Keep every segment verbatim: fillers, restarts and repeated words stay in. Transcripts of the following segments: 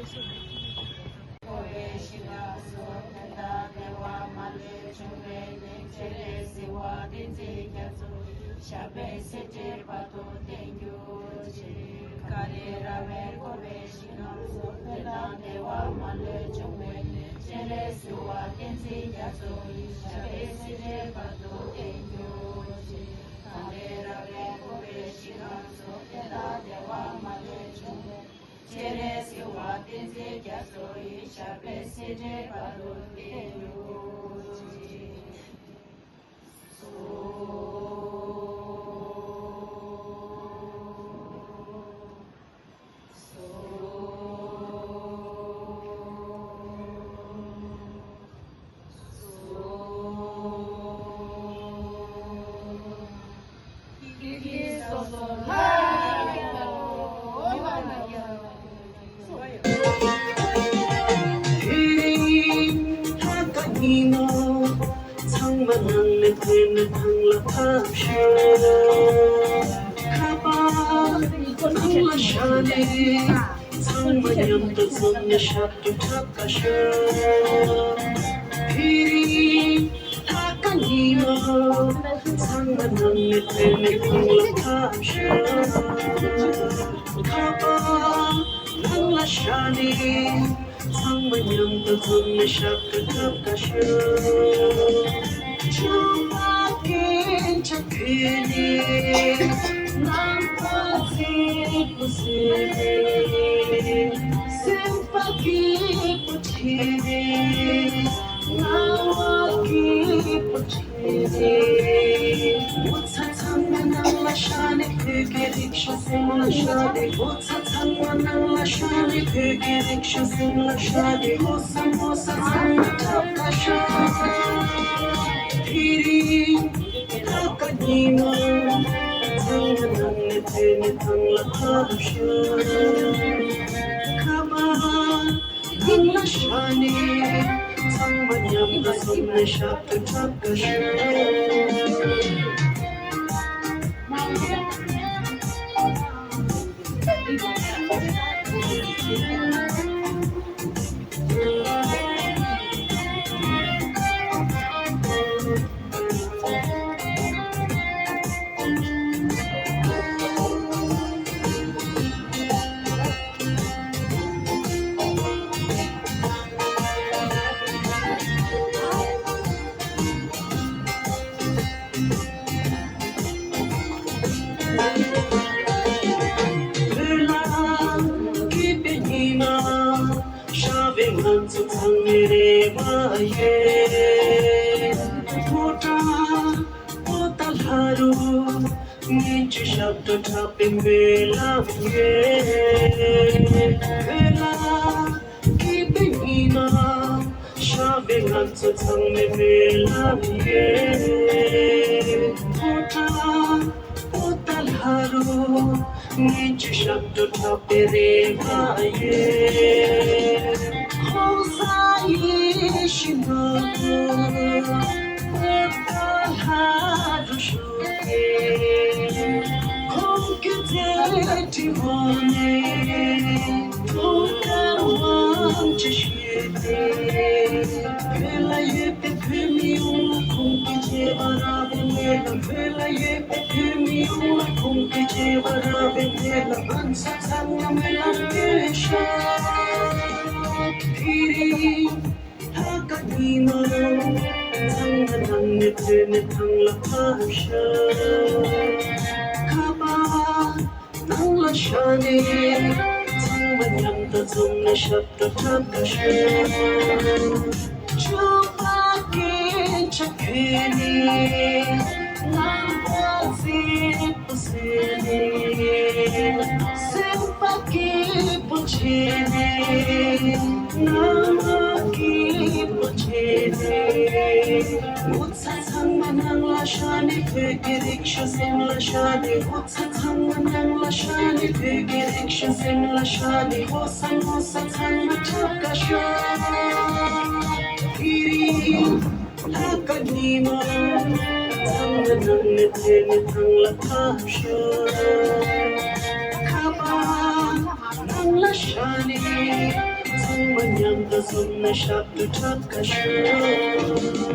འཁོར་བའི་ཞིང་ཁམས་སུ་དེ་དག་བདེ་བ་མ་ལུས་འབྱུང་བའི་གནས། སྤྱན་རས་གཟིགས་དབང་བསྟན་འཛིན་རྒྱ་མཚོ་ཡི། ཞབས་པད་སྲིད་མཐའི་བར་དུ་བརྟན་གྱུར་ཅིག། ཀ་ལས་ར་བས་བསྐོར་བའི་ཞིང་ཁམས་སུ་དེ་དག་བདེ་བ་མ་ལུས་འབྱུང་བའི་གནས། སྤྱན་རས་གཟིགས་དབང་བསྟན་འཛིན་རྒྱ་མཚོ་ཡི། ཞབས་པད་སྲིད་མཐའི་བར་དུ་བརྟན་གྱུར་ཅིག། ཀ་ལས་ར་བས་བསྐོར་བའི་ཞིང་ཁམས་སུ་དེ་དག་བདེ་བ་མ་ལུས་འབྱུང་བའི། སྤྱན་རས་གཟིགས་དབང་བསྟན་འཛིན་རྒྱ་མཚོ་ཡི། ཞབས་པད་སྲིད་མཐའི་བར་དུ་བརྟན་གྱུར་ཅིག། ཚང་མ་ནང་ནས་ཐོན་ནས་ཐང་ལ་ཕབ་ཤོག་ཁ་པར་ནང་ལ་བཞག་ནས། ཚང་མ་མཉམ་དུ་འཛོམས་ནས་ཞབས་བྲོ་འཁྲབ་ཀ་ཤོག་དེ་རིང་ད་ག་ཉིན་མོ། ཚང་མ་ནང་ནས་ཐོན་ནས་ཐང་ལ་ཕབ་ཤོག་ཁ་པར་ནང་ལ་བཞག་ནས། ཚང་མ་མཉམ་དུ་འཛོམས་ནས་ཞབས་བྲོ་འཁྲབ་ཀ་ཤོག་ཆུང་མ་སྐད་ཆ་བོས་ནས། ནང་པ་རྩེད་པོ་བཟོས་ནས། སེམས་པ་སྐྱིད་པོ་བྱས་ནས། ངག་དབང་སྐྱིད་པོ་བྱས་ནས། ངོ་ཚ་ཚང་མ་ནང་ལ་བཞག་ནས། བོད་ཀྱི་རིག་གཞུང་སེམས་ལ་བཞག་ནས། ངོ་ཚ་ཚང་མ་ནང་ལ་བཞག་ནས། བོད་ཀྱི་རིག་གཞུང་སེམས་ལ་བཞག་ནས། ངོ་ཚ་ངོ་ཚ་ཚང་མ་འཁྲབ་ཀ་ཤོག་དེ་རིང་ད་ག་ཉིན་མོ། ཚང་མ་ནང་ནས་ཐོན་ནས་ཐང་ལ་ཕབ་ཤོག་ཁ་པར་ནང་ལ་བཞག་ནས། ཚང་མ་མཉམ་དུ་འཛོམས་ནས་ཞབས་བྲོ་འཁྲབ་ཀ་ཤོག་བོད་ལ་སྐྱིད་པའི་ཉི་མ། ཤར་བའི་ང་ཚོ་ཚང་མའི་རེ་བ་ཡིན། མོ་ཊ་པོ་ཏཱ་ལ་རུ། ངེད་ཀྱི་ཞབས་བྲོ་འཁྲབ་པའི་སྨོན་ལམ་ཡིན། བོད་ལ་སྐྱིད་པའི་ཉི་མ། ཤར་བའི་ང་ཚོ་ཚང་མའི་སྨོན་ལམ་ཡིན། མོ་ཊ་པོ་ཏཱ་ལ་རུ། ངེད་ཀྱི་ཞབས་བྲོ་འཁྲབ་པའི་རེ་བ་ཡོད། ཁོང་ས་ཡིད་བཞིན་ནོར་བུ་པོ་ཏཱ་ལ་རུ་བཞུགས་ཏེ། ཁོང་གི་རྩེ་གྲའི་འོག་ནས་ཐུགས་ཀར་དབང་ཆེན་ཞུས་ཏེ། བོད་ལ་ཡོད་པའི་བོད་མི་ཡོངས་ལ་ཁོང་གི་བྱེ་བ་རབ་སྨོན་ལམ། བོད་ལ་ཡོད་པའི་བོད་མི་ཡོངས་ལ་ཁོང་གི་བྱེ་བ་རབ་སྨོན་ལམ། ང་ཚོ་ཚང་མ་སྨོན་ལམ་འདེབས་ཤོག་དེ་རིང་ད་ག་ཉིན་མོ། ཚང་མ་ནང་ནས་ཐོན་ནས་ཐང་ལ་ཕབ་ཤོག་ཁ་པར་ནང་ལ་བཞག་ནས། ཚང་མ་མཉམ་དུ་འཛོམས་ནས་ཞབས་བྲོ་འཁྲབ་ཀ་ཤོག་ཆུང་མ་སྐད་ཆ་བོས་ནས། ནང་པ་རྩེད་པོ་བཟོས་ནས། སེམས་པ་སྐྱིད་པོ་བྱས་ནས། ནང་པ་སྐྱིད་པོ་བྱས་ནས། ངོ་ཚ་ཚང་མ་ནང་ལ་བཞག་ནས། བོད་ཀྱི་རིག་གཞུང་སེམས་ལ་བཞག་ནས། ངོ་ཚ་ཚང་མ་ནང་ལ་བཞག་ནས། བོད་ཀྱི་རིག་གཞུང་སེམས་ལ་བཞག་ནས། ངོ་ཚ་ངོ་ཚ་ཚང་མ་འཁྲབ་ཀ་ཤོག་དེ་རིང་ད་ག་ཉིན་མོ། ཚང་མ་ནང་ནས་ཐོན་ནས་ཐང་ལ་ཕབ་ཤོག་ཁ་པར་ནང་ལ་བཞག་ནས། མཉམ་དུ་བཟུང་ནས་ཞབས་ཏུ་ཕྲག་བཀའ་ཞུ།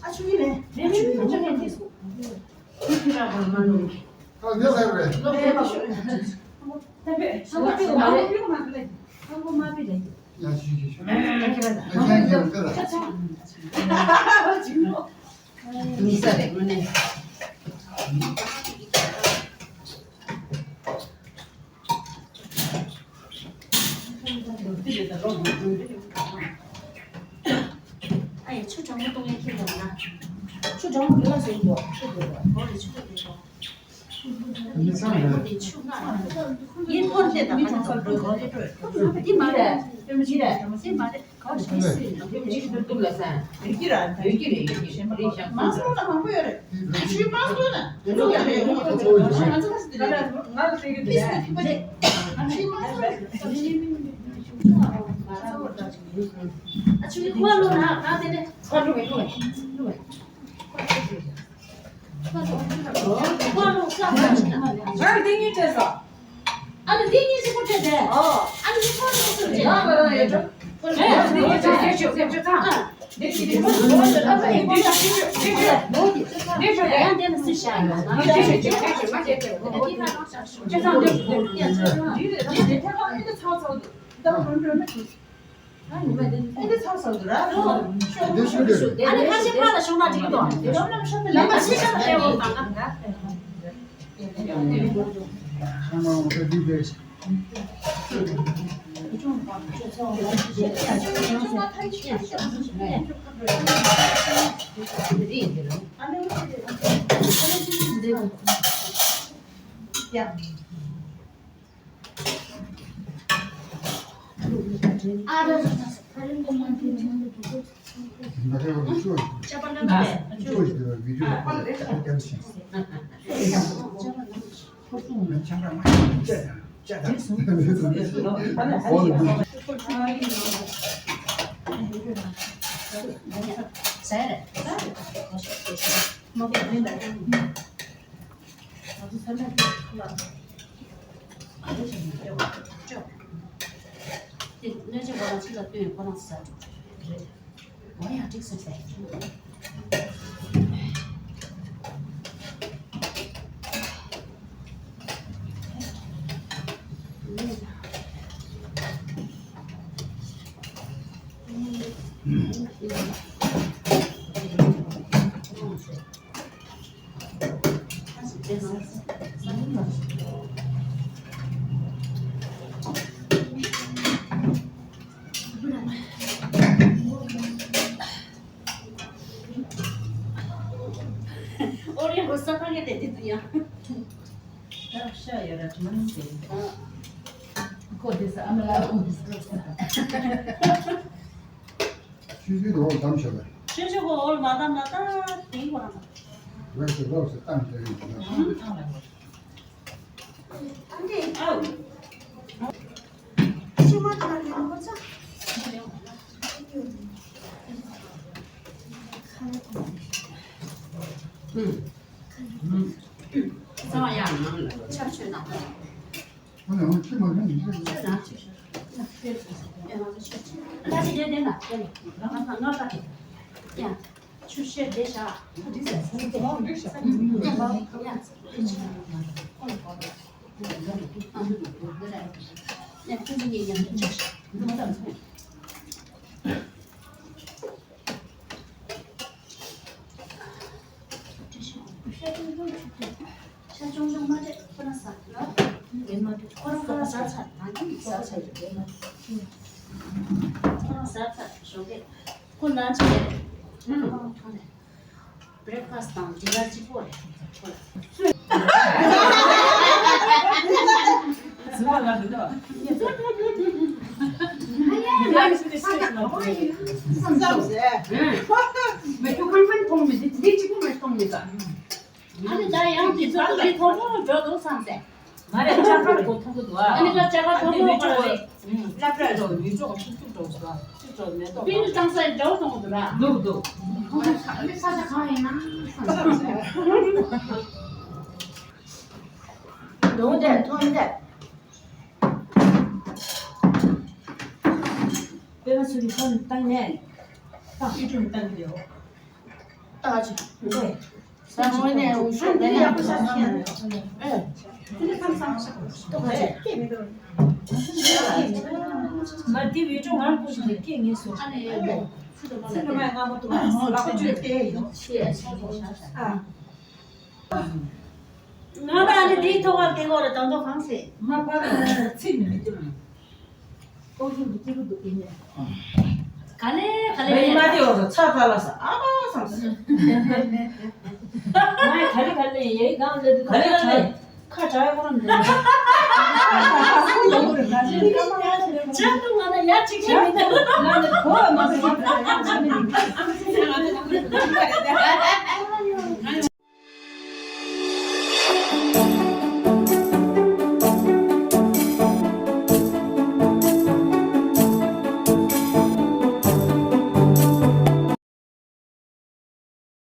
ཨ་ཆུ་ཡིན་ལེ། ཨ་ཆུ་ཡིན་ལེ། ཨ་ནི་ལྷ་རེད། ཡ་ཆུ་ཡིན་ཆུ། ཨ་ཆུ་ཡིན་ཆུ། མི་ས་རེད་མི་ནི། ཨ་ཡེ་ཆུ་གྲང་མོ་གཏོང་ཡས་ཁྱེར་ཡོང་ན། ཆུ་གྲང་མོ་འདི་ལ་ཟེར་འདུག་ཆུ་འདུག་འོ་རེད་ཆུ་འདུག་འདུག་མི་ཚང་རེད། ཆུ་ང་ཡིན་ཕོར་དེ་དང་ཁ་ཆུ་འདུག་འདི་མ་རེད། འདི་རེད། འདི་མ་རེད། ག་བ་ཞིག་སྲིད་ཡོད་ཀྱི་ར། ཡོད་ཀྱི་རེད། ཡོད་ཀྱི་རེད། མང་སོང་ན་མང་པོ་ཡོད་རེད། ཆུའི་མང་སོང་ན་ལུག་ཡང་རེད། ཡོང་ང་ཚོ་ང་ཚོ་ང་ཚོ་དེ་རེད། ཆུའི་མང་སོང་རེད། ཨ་ཆུའི་ཁུ་བ་ལོ་ན་ང་དེ་ནས་ཁ་ལུག་ལུག་ལུག་ང་འདི་གཉིས་སྤྲད་སོང་། ཨ་ལ་འདི་གཉིས་གཅིག་པོ་སྤྲད་དེ། ཨོ། ཨ་ལ་འདི་ཁོ་རང་སུ་སྤྲད། ཡང་ལ་ཡང་ཡོད་འགྲོ། ཨ་འདི་གཉིས་སྤྲད་སོང་། ཨ་འདི་གཉིས་སྤྲད་སོང་། ཨ་འདི་གཉིས་སྤྲད་སོང་། ཨ་འདི་གཉིས་སྤྲད་སོང་། ཡང་འདི་ལ་སུ་བཞག་ཡོད་ན། འདི་གཉིས་སྤྲད་སོང་། འདི་གཉིས་སྤྲད་སོང་། མ་བྱེད་དེ། ཨ་འདི་ཁ་རང་བཞག་སོང་། སྤྲད་སོང་། འདི་འདི་འདི་འདི་ཐད་ཀར་ཨེ་འདི་ཚ་ཚ་འདུག་ད་འགྲོ་འགྲོ་མ་ཐུབ། ཨ་ནི་མ་འདི་ཨེ་འདི་ཚ་ཚ་འདུག་ར། འདི་ཤུ་གི། ཨ་ནི་ཁ་ཤས་ཕར་ལ་ཤོག་ན་འགྲིག་གི་འདུག་ལམ་ལམ་ཤོག་ན་ལམ་པ་ཤེས་ཤག་ལ་སྤྲད་འོང་དང་ན། ང་ཚོ་ཚང་མས་ཁ་ལག་ཨ་ལེ་ཞིག་མི་སྤྲད་པ་སྤྲོད། དེ་སྣོད་ཆས་ཁོ་རང་ཕྱི་ལ་བཏོན་ཁོ་རང་ཟ་རེད། འོ་ཡ་འགྲིག་སོང་ཟེར། ཨོ་རེད་འགྲོ་ས་ཁ་གེ་དེ་དེ་དུ་ཡ། ད་ཤ་ཡོད་ར་དྲི་མ་ནི་དེ། ཁོ་དེ་ས་ཨ་མ་ལ་ཁོ་དེ་ས། ཆུ་ཆུ་གི་འོག་བསྡམས་བྱས་པས། ཆུ་ཆུ་གི་འོག་མ་བསྡམས་ན་ད་དེའི་བར་ན། ལགས་སོ་ལགས་སོ་བཏང་བྱས་ཡིན་ཟེར་ན། ཨང་ཐང་ལ་གོ། ཨང་ཏེ་ཨང་། ཤི་མ་ཐང་ལ་གོ་ཚ། ཨུམ། ཨུམ། ཚ་བ་ཡང་ནང་ལ་ཆར་ཆུ་ནང་། ཨ་ནི་ཁྱི་མ་ཁྱི་མི་ཁྱི། ཆུ་བཤད་བསྡད་བཞག་ཤ་ཆུང་ཆུང་མ་རེད། ཁོ་རང་ཟ་ལ། ཁོ་རང་ཁོ་རང་ཟ་ཚར། ད་ནི་ཟ་ཚར་རེད། ཁོ་རང་ཟ་ཚར་ཞོགས་ཀས། ཁོ་ལ་ཅི་རེད། ཁོ་རང་ཐོན་རེད། བྷི་རེག་ཕ་སི་དང་ཌི་ནར་གཅིག་པོ་རེད། ཁོ་ལ། ཨ་ནི་ད་ཡང་དེ་ཚོ་ལས་ཐོག་མར་འགྲོ་འདུག་བསམ་སྟེ། མ་རེད་ལྕགས་མཁར་གོ་མཐོང་གི་འདུག་ཨ། ཨ་ནི་ད་ལྕགས་མཁར་གོ་མཐོང་གི་འདུག་ཨ། སླེབས་ར་འགྲོ་ཡུལ་ལྗོངས་ཁྱུག་ཁྱུག་འགྲོ་འདུག་ཨ། ཁྱུག་འགྲོ་མེ་ཏོག་པི་ནི་བཏང་ས་འདྲ་བོ་མཐོང་གི་འདུག་ར། འདུག་འདུག་ཨ་ནི་ས་ཆ་གང་ཡིན་ན་བསམ་སྟེ། འདུག་དེ་མཐོང་དེ། པད་མ་ཚུར་གྱི་ཁོང་བཏང་ནས་ཏག་ཏག་ཏུ་བཏང་གི་ཡོད། ས་ངོས་ནས་འུ་ཤོག་མེད་ན། ཨེ། མ་དེ་བི་ཌིའོ་ངར་ཀུ་ཤི་ལ་སྐད་ངེས་སོ། ང་ལ་ཨ་ནི་དེའི་ཐོག་ལ་དེ་གོ་རེ་དང་དོ་གང་ཟེ། མ་པ་ཚིག་མི་འདུག་ལྟོགས་ཤིང་གི་སྐྱིད་པོ་འདུག་ཡིན་ནས། ག་ལེ་ག་ལེ། ལས་མ་དེ་འོ་ཚ་ཚ་ལ་ས་ཨ་མ་སང་ས། ང་ག་ལེ་ག་ལེ་ཡའི་སྒང་ལ་དུ་ག་ལེ་ག་ལེ། ཁ་གྲག་ཡོང་རམ་འདུག་ཅག་ཏུ་ང་ན་ཡ་གཅིག་ཤེས་མི་འདུག་ང་ནི་གོ་བ་མ་ཟིན་ང་ཚོ་ཁ་གྲག་ཡོང་རམ་འདུག